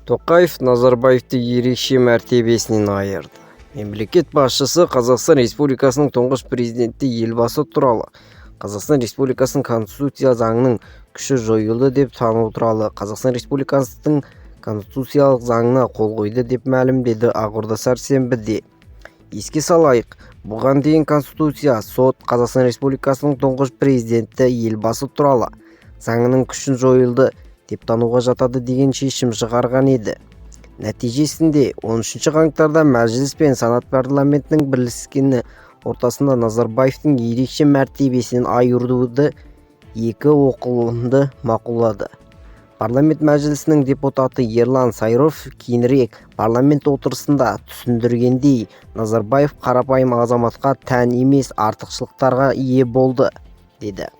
Тоқаев Назарбаевты ерекше мәртебесінен айырды. Мемлекет басшысы Қазақстан Республикасының тұңғыш президенті, Елбасы туралы Қазақстан Республикасының Конституция заңының күші жойылды деп тану туралы Қазақстан Республикасының Конституциялық заңына қол қойды, деп мәлімдеді Ақорда сәрсенбіде. Еске салайық, бұған дейін Конституция сот Қазақстан Республикасының тұңғыш президенті, Елбасы туралы заңының күшін жойылды деп тануға жатады деген шешім шығарған еді. Нәтижесінде 13 қаңтарда Мәжіліс пен Сенат парламентінің бірлескен отырысында Назарбаевтың ерекше мәртебесінен айыруды екі оқылымда мақұлдады. Парламент Мәжілісінің депутаты Ерлан Сайыров кейінірек парламент отырысында түсіндіргендей, Назарбаев қарапайым азаматқа тән емес артықшылықтарға ие болды деді.